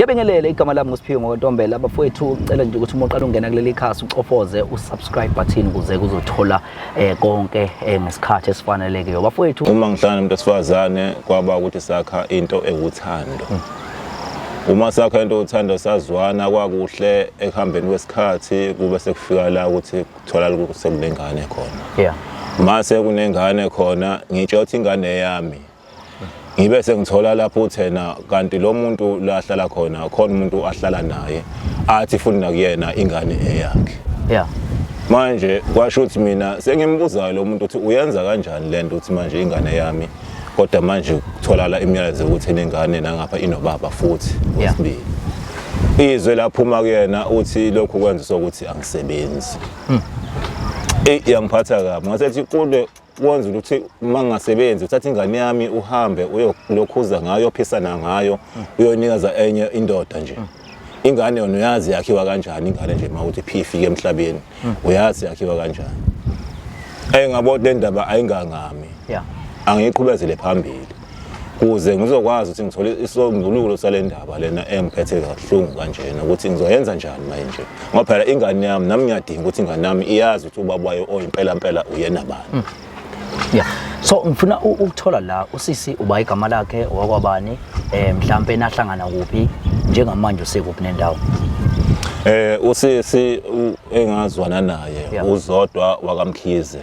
Ngiyabingelela, igama lami nguSiphiwe ngoNtombela. Bafowethu, ngicela nje ukuthi uma uqala ungena kuleli khasi ucofoze usubscribe button ukuze kuzothola konke ngesikhathi esifanelekiyo. Bafowethu, uma ngihlangana nomuntu wesifazane kwaba ukuthi sakha into ewuthando. Uma sakha into ewuthando sazwana kwakuhle, ekuhambeni kwesikhathi kube sekufika la ukuthi kutholakala ukuthi sekunengane khona. Mase kunengane khona ngitsho ukuthi ingane yami. Ngibe sengithola lapho uthena kanti lo muntu la ahlala khona khona umuntu ahlala naye athi futhi nakuyena ingane eyakhe. Manje kwasho ukuthi mina sengimbuzayo lo muntu ukuthi uyenza kanjani lento ukuthi manje ingane yami, kodwa manje kutholakala imiyalezo ukuthi inengane nangapha inobaba futhi wesibili. Izwe laphuma kuyena uthi lokhu kwenza sokuthi angisebenzi. Iyangiphatha kabi. Ngasethi kule kwenza ukuthi uma ngingasebenzi uthatha ingane yami uhambe uyolokhuza ngayo, uyophisana ngayo, uyonikeza enye indoda nje. Ingane yona uyazi yakhiwa kanjani, ingane nje uma uthi phi ifike emhlabeni uyazi yakhiwa kanjani. Ngabona le ndaba ayingangami. Angiyiqhubezele phambili kuze ngizokwazi ukuthi ngithole isombululo sale ndaba lena engiphethe kabuhlungu kanjena, ukuthi ngizoyenza njani manje, ngoba phela ingane yami nami ngiyadinga ukuthi ingane yami iyazi ukuthi ubaba wayo oyimpela mpela uyena bani. So ngifuna ukuthola la usisi uba igama lakhe owakwabani, mhlambe nahlangana kuphi, njengamanje usekuphi nendawo? Usisi engazwana naye uZodwa wakaMkhize.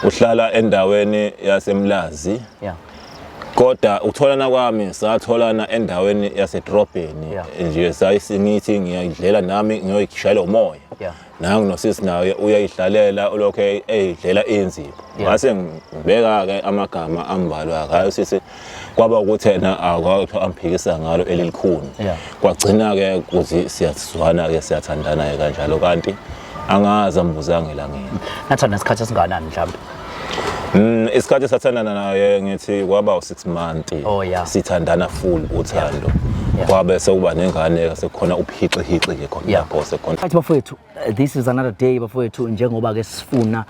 Uhlala endaweni yaseMlazi. Kodwa ukutholana kwami satholana endaweni yasedrobheni. Nje sayisingithi ngiyayidlela nami ngiyoyishayela umoya. Nangu nosisi naye uyayidlalela ulokhu eyidlela inzipho. Ngase ngibeka ke amagama ambalwa ngayo sisi, kwaba ukuthi yena akwakho amphikisa ngalo elilikhuni. Kwagcina ke ukuthi siyazwana ke siyathandana ke kanjalo, kanti angazi ambuzange elangeni. Nathanda isikhathi esingakanani mhlawumbe? Isikhathi esathandana naye ngithi kwaba u6 months. Sithandana full uthando. Kwabe sekuba nengane sekukhona uphixi hixi ke khona lapho sekukhona. Right bafowethu, this is another day bafowethu, njengoba ke sifuna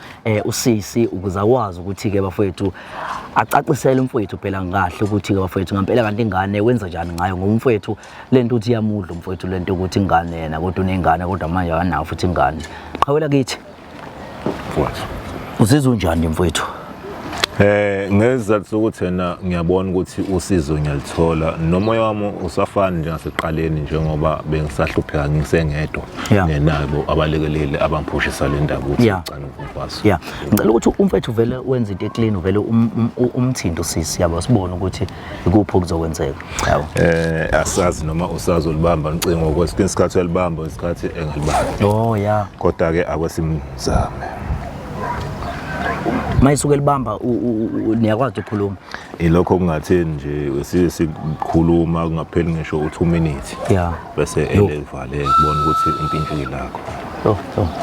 usisi ukuze akwazi ukuthi ke bafowethu acacisele umfowethu phela kahle ukuthi ke bafowethu ngempela kanti ingane wenza njani ngayo, ngoba umfowethu lento uthi iyamudla umfowethu lento ukuthi ingane yena kodwa unengane kodwa manje akanayo futhi ingane. Qhawela kithi. Mfowethu. Uzizwa unjani mfowethu? Ngesizathu sokuthi yena ngiyabona ukuthi usizo ngiyalithola, nomoya wami usafani njengasekuqaleni, njengoba bengisahlupheka ngisengedwa ngenabo abalekeleli abangiphushisa le ndaba ukuthi ngicane ukwazi. Ngicela ukuthi umfethu vele wenze into eclean, uvele umthinte usisi yabo, sibone ukuthi ikuphi okuzokwenzeka. Yabo. Asazi noma usazolibamba ucingo, kwesinye isikhathi uyalibamba, isikhathi engalibambi. Kodwa ke akwesimzame. Mayisuke libamba niyakwazi ukukhuluma. Ilokho kungatheni nje sikhuluma kungapheli ngisho u2 minutes. Bese elevale kubona ukuthi impintshi lakho.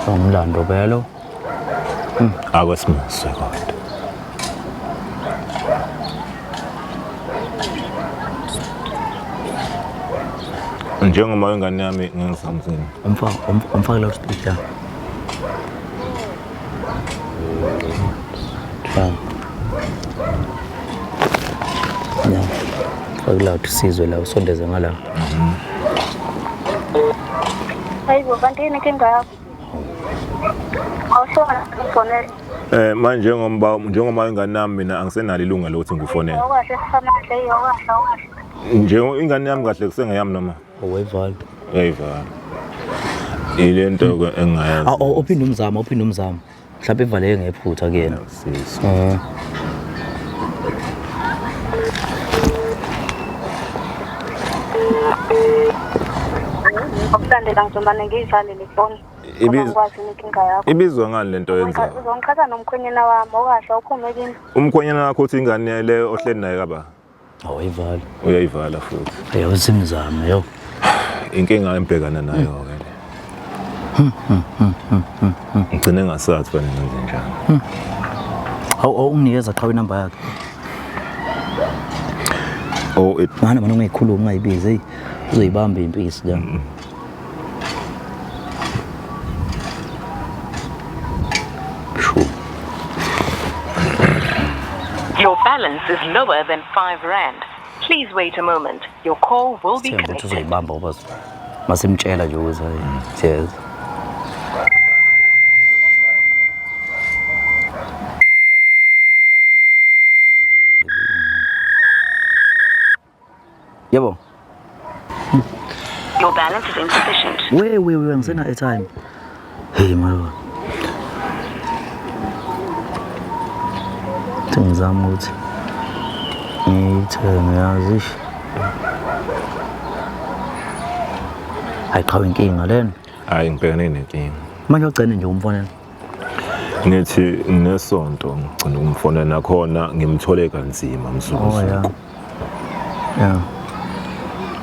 Umlando phela. Akwesimuzwe kodwa. Njengoba ingane yami ngingisamsini. Umfake loudspeaker. Fake loud sizwe la, usondeze ngala. Hayibo, kanti yini inkinga yakho? Awuhlona ngifonele. Manje njengoba ingane yami mina angisenalo ilungelo lokuthi ngikufonele. Awukahle sifanahle, awukahle, awukahle. Nje ingane yami kahle kusengeyami noma? Owayivala. Uyayivala. Ile nto ke engayazi. Uphinde umzamo, uphinde umzamo. Mhlawumbe ivaleke ngephutha kuyena. Sisi. Okulandela ngizomane ngiyivale le phone. Ngikwazi inkinga yakho. Ibizwa ngani lento yenzayo? Uzongiqhatha nomkhwenyana wami okahle uphume kimi. Umkhwenyana wakho uthi ingane le ohleli naye kaba? Awuyivala. Uyayivala futhi. Yebo simzame yo. Inkinga embhekana nayo ke le. Ngigcine ngasazi fanele ngenze njani. Awu unginikeza qhawe inamba yakhe. Oh it Mana mana ungayikhuluma ungayibizi hey. Uzoyibamba impisi la. Sure. Your balance is lower than 5 rand. Please wait a moment. Your call will be Sithembe ukuthi connected. uzoyibamba ngoba masimtshela nje ukuthi hayi siyeza. Yebo. Your balance is insufficient. We we we ngisena airtime. Hey mama. Ngizama ukuthi ngiyithenge yazi. Ish. Hayi qhawe inkinga lena. Hayi ngibhekene nenkinga. Manje ugcine nje umfonela. Ngithi nesonto ngigcina ukumfonela nakhona ngimthole kanzima Oh yeah. mzukuzuku. Yeah.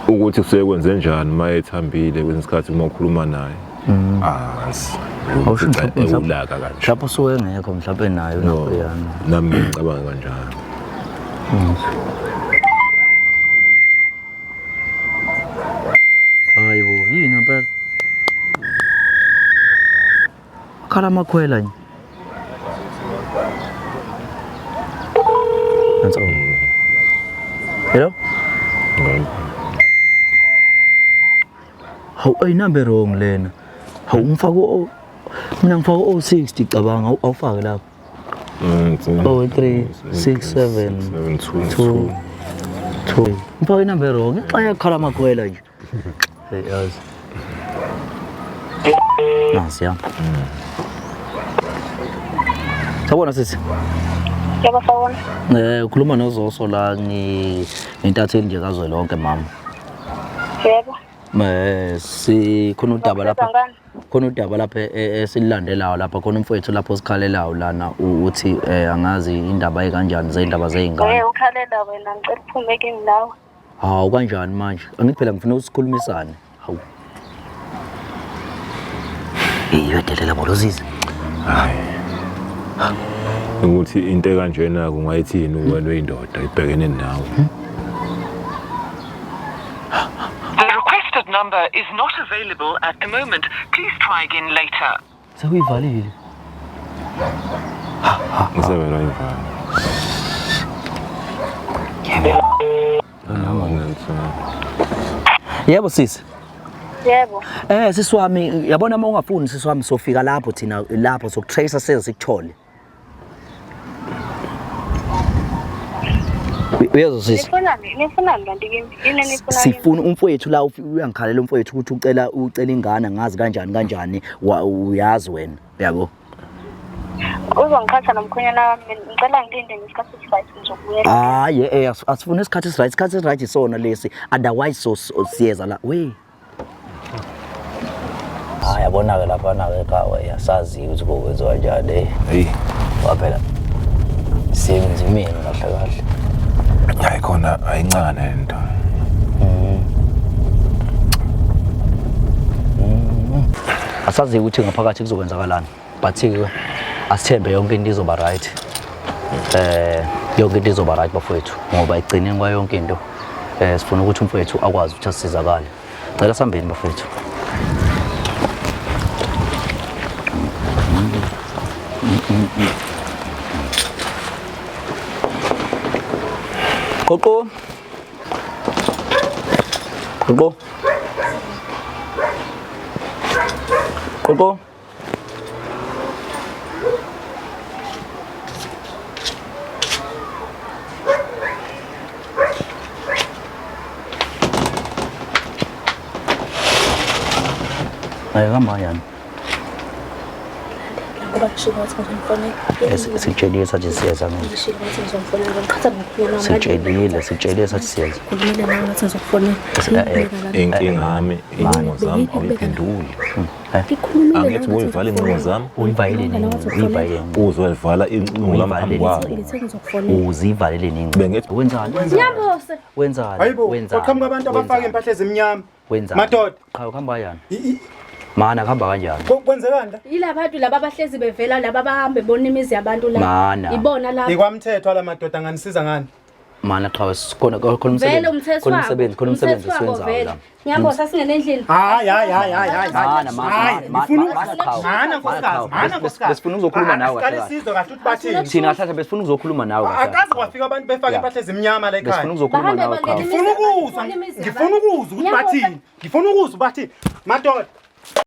Ukuthi kusuke kwenze njani uma ethambile kwesinye isikhathi uma ukhuluma naye. Angazi. Awusho Ufica mhlawumbe- ewulaka kanje. Mhlawumbe usuke engekho mhlawumbe naye No, unakuyana. nami ngicabanga kanjalo. Hayi bo, yini ngempela? Khala amakhwela nje. Nanso. Hello? Hawu ayinumber wrong lena. Hawu ngifaka o mina ngifaka o60 cabanga awufake lapho. 0 3 6 7 2 2 2. Ngifaka inumber wrong. Xa yakhala amakhwela nje. Hey yazi. Nansi ya. Sawubona sisi. Yebo sawubona. Ukhuluma noZoso la ngi intatheli nje kazwelonke mama. Yebo. Si khona udaba lapha. Ngakusiza ngani? Khona udaba lapha esilandelayo lapha khona umfowethu lapho sikhalelayo lana uthi angazi indaba ekanjani zendaba zeyingane. Ukhalela wena ngicela uphume kimi nawe. Hawu kanjani manje? Angithi phela ngifuna ukusikhulumisane. Hawu. Hey uyadelela bolozizi. Hayi. Ukuthi into ekanjena kungayithini wena uyindoda ibhekene nawe. The requested number is not available at the moment. Please try again later. Sekuyivalile. Ngisebenzela imvalo. Yebo. Yebo sisi. Yebo. Sisi wami yabona uma ungafuni sisi wami sofika lapho thina lapho sokutracer size sikuthole. Uyezwa sisi? Nifunani? Nifunani kanti kimi? Yini enifuna kimi? Sifuna umfowethu la uyangikhalela umfowethu ukuthi ucela ingane ngazi kanjani kanjani uyazi wena yabo. Uzongikhatha nomkhwenyana wami ngicela ngilinde ngesikhathi esiright ngizobuyela. Hayi asifune isikhathi esiright, isikhathi esiright isona lesi otherwise so siyeza la we. Hayi yabona ke lapha na ke ekhaya asazi ukuthi kokwenziwa kanjani. Hey, Waphela siyenzimeni kahle kahle. hayi khona ayincane lento. Asazi ukuthi ngaphakathi kuzokwenzakalani but ke asithembe yonke into izoba right. Yonke into izoba right bafowethu ngoba egcineni kwayo yonke into sifuna ukuthi umfowethu akwazi ukuthi asizakale. Cela sambeni bafowethu. Qoqo. Qoqo. Qoqo. Ay hamba yani. Ngoba ngishilo ngathi ngizomfonela. Sikutshelile sathi siyeza manje. Ngishilo ngathi ngizomfonela ngiqhatha nomkhwenyana wami. Sikutshelile, sathi siyeza. Khulumile nawe ngathi ngizokufonela. Inkinga yami incingo zami awuyiphenduli. Ngikhulumile Angithi uyivala incingo zami, Uyivalele nini? Uyivalele nini? uzoyivala incingo lami phambi kwakho. Ngithe ngizokufonela. Uzivalele nini? Bengithi- Wenzani? Nyambose. Wenzani? Hayibo, Wenzani? kwaqhamuka abantu abafaka Wenzani? impahla ezimnyama. Wenzani? Madoda. Qha uhamba kanjani? Mana kuhamba kanjani? Kwenzekani la? Yila bantu laba abahlezi bevela laba abahambe bona imizi yabantu la. Mana. Ibona laba. Ikwamthetho ala madoda nganisiza ngani? Mana qhawe, khona khona Vele umsebenzi, umthetho khona wabo. umsebenzi, khona umsebenzi Umthetho wabo esiwenzayo vele. la. Ngiyabona sasingene endlini. Hayi, hayi, hayi, hayi, hayi. Mana, mana, Hayi, mana, ngifuna mana, qhawe. Mana nkosikazi, Mana, mana qhawe. nkosikazi. Besifuna ukuzokhuluma nawe kahle Asiqale kahle. sizwe kahle ukuthi bathini. Thina kahle kahle besifuna ukuzokhuluma nawe kahle. Akaze kwafika abantu befake Yeah. impahla ezimnyama la ekhaya. Besifuna ukuzokhuluma Bahambe nawe bangene qhawe. Ngifuna ukuzwa, Imizi ngifuna ukuzwa ukuthi Ngiyabona. bathini. Ngifuna ukuzwa bathini. Madoda.